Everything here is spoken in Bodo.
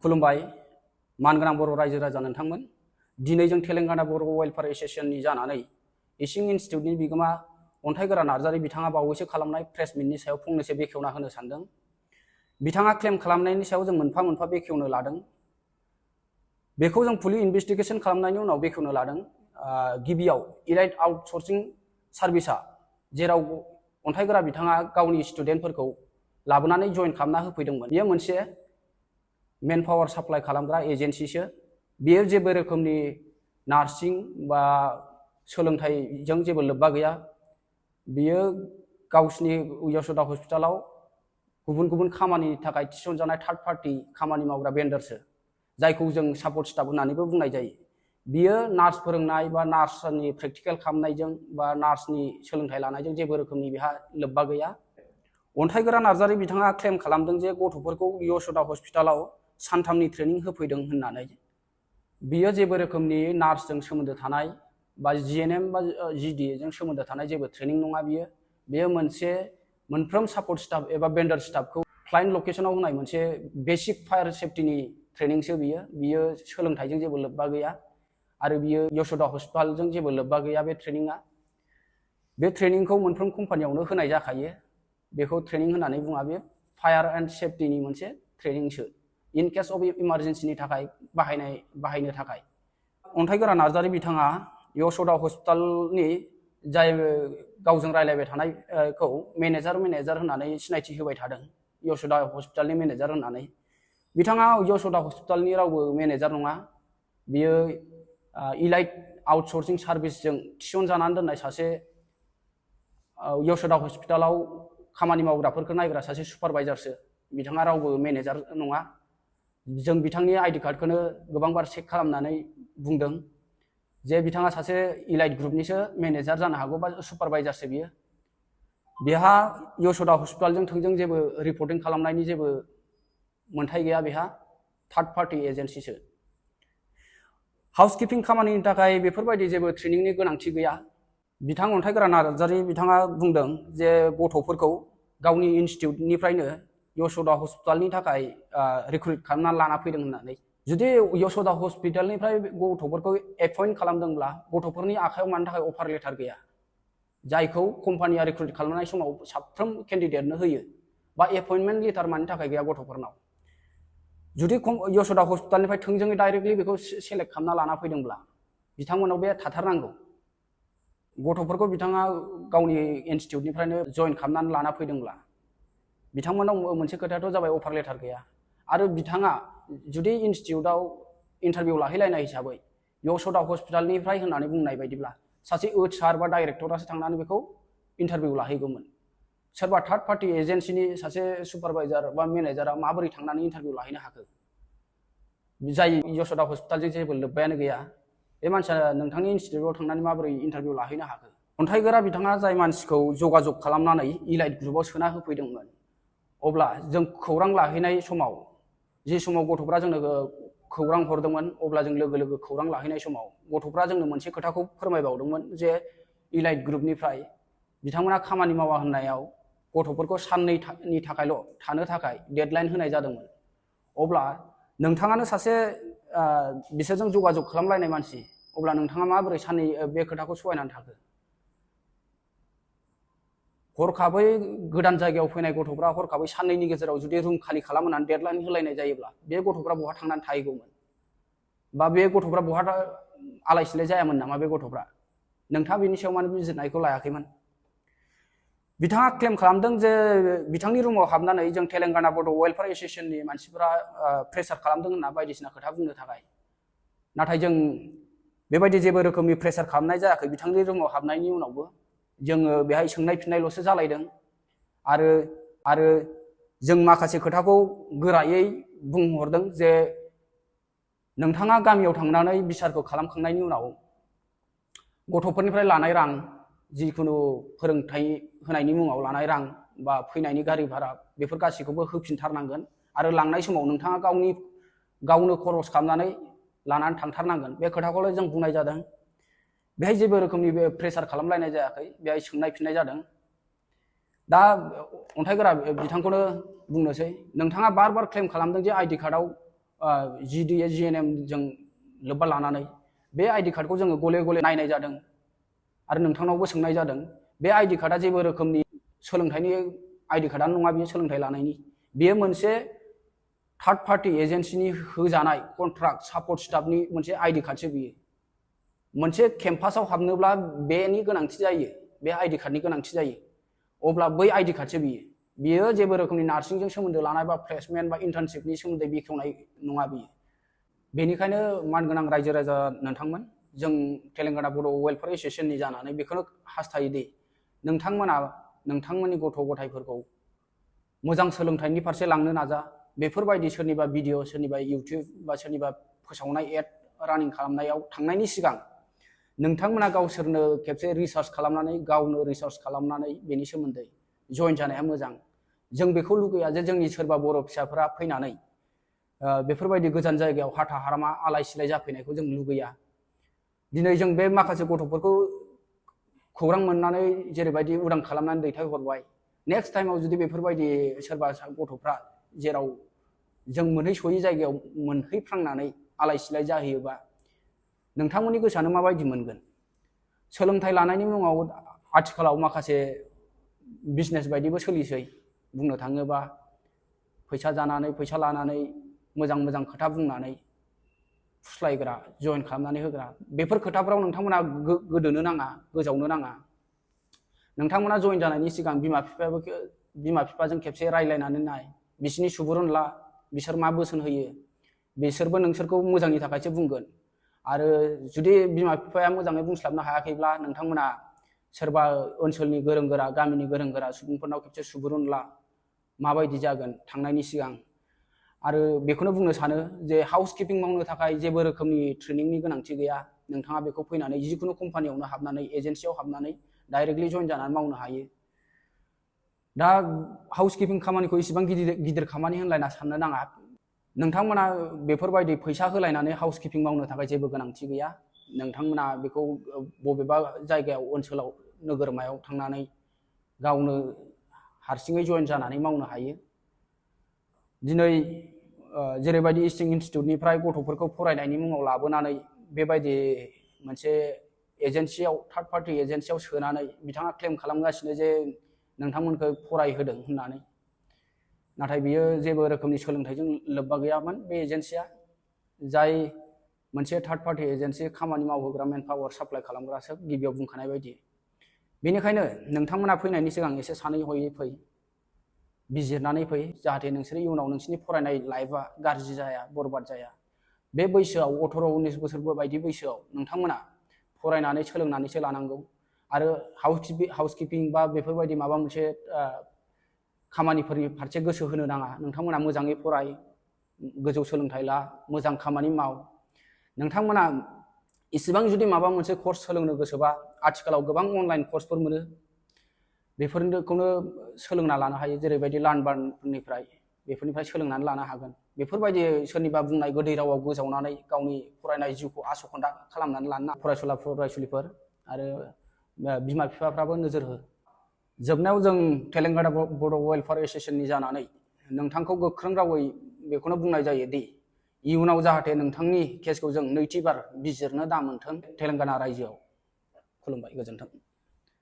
खुलुमबाय मानगोनां बर' रायजो राजा नोंथांमोन। दिनै जों तेलेंगाना बर' वेलफेयार एसोसिएशननि जानानै इसिं इनस्टिट्यूटनि बिगोमा अन्थाइगोरा नार्जारी बिथाङा बावैसो खालामनाय प्रेस मिटनि सायाव फंनैसो बेखेवना होनो सानदों। बिथाङा क्लेम खालामनायनि सायाव जों मोनफा मोनफा बेखेवनो लादों। बेखौ जों फुलि इनभेस्टिगेशन खालामनायनि उनाव बेखेवनो लादों। गिबियाव इलाइट आउटसोर्सिं सार्भिसा जेराव अन्थाइगोरा बिथाङा गावनि स्टुडेन्टफोरखौ लाबोनानै जइन खालामना होफैदोंमोन। बेयो मोनसे मेन पावार साप्लाइ खालामग्रा एजेन्सिसो। बेयो जेबो रोखोमनि नार्सिं बा सोलोंथाइजों जेबो लोब्बा गैया। बियो गावसिनि यशोदा हस्पिटालाव गुबुन गुबुन खामानिनि थाखाय थिसनजानाय थार्ड पार्टी खामानि मावग्रा भेन्डरसो, जायखौ जों सापर्ट स्टाफ होननानैबो बुंनाय जायो। बियो नार्स फोरोंनाय बा नार्सनि प्रेक्टिकेल खालामनायजों बा नार्सनि सोलोंथाइ लानायजों जेबो रोखोमनि बेहा लोब्बा गैया। अन्थाइगोरा नार्जारी बिथाङा क्लेम खालामदों जे गथ'फोरखौ यशोदा हस्पिटालाव सानथामनि ट्रेनिं होफैदों होननानै। बियो जेबो रोखोमनि नार्सजों सोमोन्दो थानाय बा जिएनएम बा जिडिएजों सोमोन्दो थानाय जेबो ट्रेनिं नङा। बेयो मोनसे मोनफ्रोम सापर्ट स्टाफ एबा भेन्डर स्टाफखौ क्लाइन्ट लकेशनाव होनाय मोनसे बेसिक फायार सेफ्टिनि ट्रेनिंसो। बियो सोलोंथाइजों जेबो लोब्बा गैया आरो बियो यशोदा हस्पिटालजों जेबो लोब्बा गैया। बे ट्रेनिंखौ मोनफ्रोम कम्पानियावनो होनाय जाखायो। बेखौ ट्रेनिं होननानै बुङा, बे फायार एन्ड सेफ्टिनि मोनसे ट्रेनिंसो, इन केस अफ इमारजेन्सिनि थाखाय बाहायनो थाखाय। अन्थाइगोरा नार्जारी बिथाङा यशोदा हस्पिटालनि जाय गावजों रायलायबाय थानायखौ मेनेजार होननानै सिनायथि होबाय थादों, यशोदा हस्पिटालनि मेनेजार होननानै। बिथाङा यशोदा हस्पिटालनि रावबो मेनेजार नङा। बियो इलाइट आउटसोर्सिं सार्भिसजों थिसनजानानै दोननाय सासे यशोदा हस्पिटालाव खामानि मावग्राफोरखौ नायग्रा सासे सुपारभाइजारसो। बिथाङा रावबो मेनेजार नङा। जों बिथांनि आइडि कार्डखौनो गोबांबार चेक खालामनानै बुंदों जे बिथाङा सासे इलाइट ग्रुपनिसो मेनेजार जानो हागौ बा सुपारभाइजारसो। बेहा यशोदा हस्पिटालजों थोंजों जेबो रिपर्टिं खालामनायनि जेबो मोन्थाइ गैया। बेहा थार्ड पार्टी एजेन्सिसो। हाउसकिपिं खामानिनि थाखाय बेफोरबायदि जेबो ट्रेनिंनि गोनांथि गैया। बिथां अन्थाइगोरा नार्जारी बिथाङा बुंदों जे गथ'फोरखौ गावनि इनस्टिट्यूटनिफ्रायनो यशोदा हस्पिटालनि थाखाय रिक्रुइट खालामना लाना फैदों होननानै। जुदि यशोदा हस्पिटालनिफ्राय गथ'फोरखौ एपइन्ट खालामदोंब्ला गथ'फोरनि आखायाव मानि थाखाय अफार लेटार गैया, जायखौ कम्पानिया रिक्रुइट खालामनाय समाव साफ्रोम केन्डिडेटनो होयो, बा एपइन्टमेन्ट लेटार मानि थाखाय गैया गथ'फोरनाव? जुदि यशोदा हस्पिटालनिफ्राय थोंजोङै डाइरेक्टलि बेखौ सेलेक्ट खालामना लाना फैदोंब्ला बिथांमोनाव बे थाथारनांगौ। गथ'फोरखौ बिथाङा गावनि इनस्टिट्यूटनिफ्रायनो जइन खालामनानै लाना फैदोंब्ला बिथांमोनाव मोनसे खोथायाथ' जाबाय अफार लेटार गैया। आरो बिथाङा जुदि इनस्टिट्यूटआव इन्टारभिउ लाहैलायनाय हिसाबै यशोदा हस्पिटालनिफ्राय होननानै बुंनाय बायदिब्ला सासे HR बा डाइरेक्टरासो थांनानै बेखौ इन्टारभिउ लाहैगौमोन। सोरबा थार्ड पार्टी एजेन्सिनि सासे सुपारभाइजार बा मेनेजारा माबोरै थांनानै इन्टारभिउ लाहैनो हाखो? जाय यशोदा हस्पिटालजों जेबो लोब्बायानो गैया, बे मानसिया नोंथांनि इनस्टिट्यूटआव थांनानै माबोरै इन्टारभिउ लाहैनो हाखो? अन्थाइगोरा बिथाङा जाय मानसिखौ जगाजग खालामनानै इलाइट ग्रुपआव सोना होफैदोंमोन, अब्ला जों खौरां लाहैनाय समाव, जे समाव गथ'फ्रा जोंनो खौरां हरदोंमोन, अब्ला जों लोगो लोगो खौरां लाहैनाय समाव गथ'फ्रा जोंनो मोनसे खोथाखौ फोरमायबावदोंमोन जे इलाइट ग्रुपनिफ्राय बिथांमोना खामानि मावा होननायाव गथ'फोरखौ साननैनि थाखायल' थानो थाखाय डेडलाइन होनाय जादोंमोन। अब्ला नोंथाङानो सासे बिसोरजों जगाजग खालामलायनाय मानसि, अब्ला नोंथाङा माबोरै साननै बे खोथाखौ सहायनानै थाखो? हरखाबै गोदान जायगायाव फैनाय गथ'फ्रा हरखाबै साननैनि गेजेराव जुदि रुम खालि खालामनानै डेडलाइन होलायनाय जायोब्ला बे गथ'फ्रा बहा थांनानै थाहैगौमोन? बा बे गथ'फ्रा बहा आलाय सिलाय जायामोन नामा बे गथ'फ्रा? नोंथाङा बेनि सायाव मानो बिजिरनायखौ लायाखैमोन? बिथाङा क्लेम खालामदों जे बिथांनि रुमाव हाबनानै जों तेलेंगाना बर' वेलफेयार एसोसिएशननि मानसिफोरा प्रेसार खालामदों होनना बायदिसिना खोथा बुंनो थाखाय। नाथाय जों बेबायदि जेबो रोखोमनि प्रेसार खालामनाय जायाखै। बिथांनि रुमाव हाबनायनि उनावबो जोङो बेहाय सोंनाय फिननायल'सो जालायदों। आरो जों माखासे खोथाखौ गोरायै बुंहरदों जे नोंथाङा गामियाव थांनानै बिसारखौ खालामखांनायनि उनाव गथ'फोरनिफ्राय लानाय रां, जिखुनु फोरोंथाइ होनायनि मुङाव लानाय रां बा फैनायनि गारि भारा, बेफोर गासैखौबो होफिनथारनांगोन। आरो लांनाय समाव नोंथाङा गावनो खरस खालामनानै लानानै थांथारनांगोन। बे खोथाखौल' जों बुंनाय जादों। बेहाय जेबो रोखोमनि प्रेसार खालामलायनाय जायाखै। बेहाय सोंनाय फिननाय जादों। दा अन्थाइगोरा बिथांखौनो बुंनोसै, नोंथाङा बार बार क्लेम खालामदों जे आइडि कार्डआव GDA GNM जों लोब्बा लानानै बे आइडि कार्डखौ जोङो गले गले नायनाय जादों आरो नोंथांनावबो सोंनाय जादों। बे आइडि कार्डआ जेबो रोखोमनि सोलोंथाइनि आइडि कार्डआनो नङा, बेयो सोलोंथाइ लानायनि। बेयो मोनसे थार्ड पार्टि एजेन्सिनि होजानाय कन्ट्राक्ट सापर्ट स्टाफनि मोनसे आइडि कार्डसो बियो। मोनसे केम्पासाव हाबनोब्ला बेनि गोनांथि जायो, बे आइडि कार्डनि गोनांथि जायो। अब्ला बै आइडि कार्डसो बियो जेबो रोखोमनि नार्सिंजों सोमोन्दो लानाय बा प्लेसमेन्ट बा इन्टार्नशिपनि सोमोन्दै बेखेवनाय नङा बियो। बेनिखायनो मानगोनां रायजो राजा नोंथांमोन, जों तेलेंगाना बर' वेलफेयार एस'सियेसननि जानानै बेखौनो हास्थायोदि नोंथांमोना नोंथांमोननि गथ' गथायफोरखौ मोजां सोलोंथाइनि फारसे लांनो नाजा। बेफोरबायदि सोरनिबा भिडिअ, सोरनिबा इउटिउब बा सोरनिबा फोसावनाय एड रानिं खालामनायाव थांनायनि सिगां नोंथांमोना गावसोरनो खेबसे रिसार्च खालामनानै, गावनो रिसार्च खालामनानै बेनि सोमोन्दै जइन जानाया मोजां। जों बेखौ लुगैया जे जोंनि सोरबा बर' फिसाफोरा फैनानै बेफोरबायदि गोजान जायगायाव हाथा हारामा आलाय सिलाय जाफैनायखौ जों लुगैया। दिनै जों बे माखासे गथ'फोरखौ खौरां मोननानै जेरैबायदि उदां खालामनानै दैथायहरबाय, नेक्स्ट टाइमाव जुदि बेफोरबायदि सोरबा गथ'फ्रा जेराव जों मोनहैस'यै जायगायाव मोनहैफ्रांनानै आलाय सिलाय जाहैयोबा नोंथांमोननि गोसोआनो माबायदि मोनगोन? सोलोंथाइ लानायनि मुङाव आथिखालाव माखासे बिजनेस बायदिबो सोलिसै। बुंनो थाङोबा फैसा जानानै, फैसा लानानै, मोजां मोजां खोथा बुंनानै फुस्लायग्रा, जइन खालामनानै होग्रा। बेफोर खोथाफ्राव नोंथांमोना गोदोनो नाङा, गोजावनो नाङा। नोंथांमोना जइन जानायनि सिगां बिमा बिफाजों खेबसे रायज्लायनानै नाय, बिसोरनि सुबुरुन ला, बिसोर मा बोसोन होयो। बिसोरबो नोंसोरखौ मोजांनि थाखायसो बुंगोन। आरो जुदि बिमा बिफाया मोजाङै बुंस्लाबनो हायाखैब्ला नोंथांमोना सोरबा ओनसोलनि गोरों गोरा, गामिनि गोरों गोरा सुबुंफोरनाव खेबसे सुबुरुन ला, माबायदि जागोन थांनायनि सिगां। आरो बेखौनो बुंनो सानो जे हाउस किपिं मावनो थाखाय जेबो रोखोमनि ट्रेनिंनि गोनांथि गैया। नोंथाङा बेखौ फैनानै जिखुनु कम्पानियावनो हाबनानै, एजेन्सियाव हाबनानै डाइरेक्टलि जइन जानानै मावनो हायो। दा हाउस किपिं खामानिखौ इसिबां गिदिर खामानि होनलायना साननो नाङा। नोंथांमोना बेफोरबायदि फैसा होलायनानै हाउस किपिं मावनो थाखाय जेबो गोनांथि गैया। नोंथांमोना बेखौ बबेबा जायगायाव, ओनसोलाव, नोगोरमायाव थांनानै गावनो हारसिङै जइन जानानै मावनो हायो। दिनै जेरैबायदि इस्टिं इन्स्टिटिउटनिफ्राय गथ'फोरखौ फरायनायनि मुङाव लाबोनानै बेबायदि मोनसे एजेन्सियाव, थार्ड पार्टि एजेन्सियाव सोनानै बिथाङा क्लेम खालामगासिनो जे नोंथांमोनखौ फरायहोदों होननानै। नाथाय बियो जेबो रोखोमनि सोलोंथाइजों लोब्बा गैयामोन। बे एजेन्सिया जाय मोनसे थार्ड पार्टि एजेन्सि, खामानि मावहोग्रा, मेन पावार साप्लाइ खालामग्रासो, गिबियाव बुंखानाय बायदि। बेनिखायनो नोंथांमोना फैनायनि सिगां एसे सानै हयै फै, बिजिरनानै फै, जाहाथे नोंसोर इयुनाव नोंसोरनि फरायनाय लाइफआ गाज्रि जाया, बरबाद जाया। बे बैसोआव 18-19 बोसोर बायदि बैसोआव नोंथांमोना फरायनानै सोलोंनानैसो लानांगौ। आरो हाउस किपिं बा बेफोरबायदि माबा मोनसे खामानिफोरनि फारसे गोसो होनो नाङा। नोंथांमोना मोजाङै फराय, गोजौ सोलोंथाइ ला, मोजां खामानि माव। नोंथांमोना इसिबां जुदि माबा मोनसे कर्स सोलोंनो गोसोबा आथिखालाव गोबां अनलाइन कर्सफोर मोनो। बेफोरखौनो सोलोंना लानो हायो। जेरैबायदि लार्नबार्ननिफ्राय, बेफोरनिफ्राय सोलोंनानै लानो हागोन। बेफोरबायदि सोरनिबा बुंनाय गोदै रावाव गोजावनानै गावनि फरायनाय जिउखौ आस'खान्दा खालामनानै लानो फरायसुला फरायसुलिफोर आरो बिमा बिफाफ्राबो नोजोर हो। जोबनायाव जों तेलेंगाना बर' वेलफेयार एस'सियेसननि जानानै नोंथांखौ गोख्रों रावै बेखौनो बुंनाय जायो दि इयुनाव जाहाथे नोंथांनि केसखौ जों नैथिबार बिजिरनो दा मोनथों तेलेंगाना रायजोआव। खुलुमबाय, गोजोन्थों।